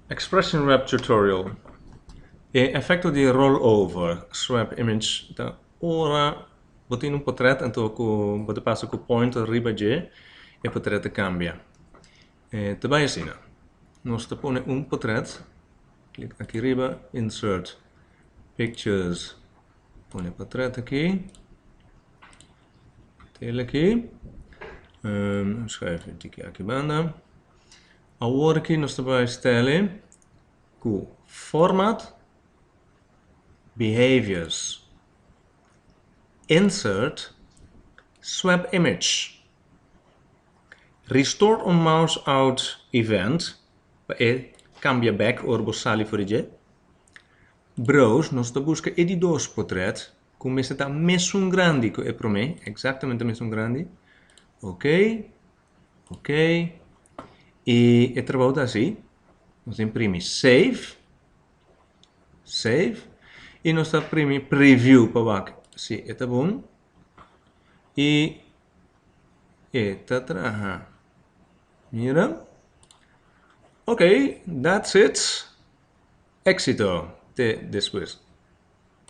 Expression Wrap Tutorial. E efecto di rollover, swap image, ta ora bo tin un potret anto cu bo ta pasa cu pointer riba dje, e potret ta cambia. E ta bay asina. Nos ta pone un potret, click aki riba, insert pictures, pone potret aki, tel aki, schuif e tiki aki banda. Awor aki nos ta bai stelle ku Format, Behaviors, Insert, Swap Image, Restore on Mouse Out Event, pa e kambia bek ora bo sali for di dje. Browse, nos ta buska e di dos potret ku mester ta mesun grandi ku e promé, eksaktamente mesun grandi. Ok. Ok. I e trabou ta así. Nos ta imprimi save. Save. I nos ta primi preview pa wak si e ta bon. I e ta traha. Mira. Ok, that's it. Éxito. Te despues.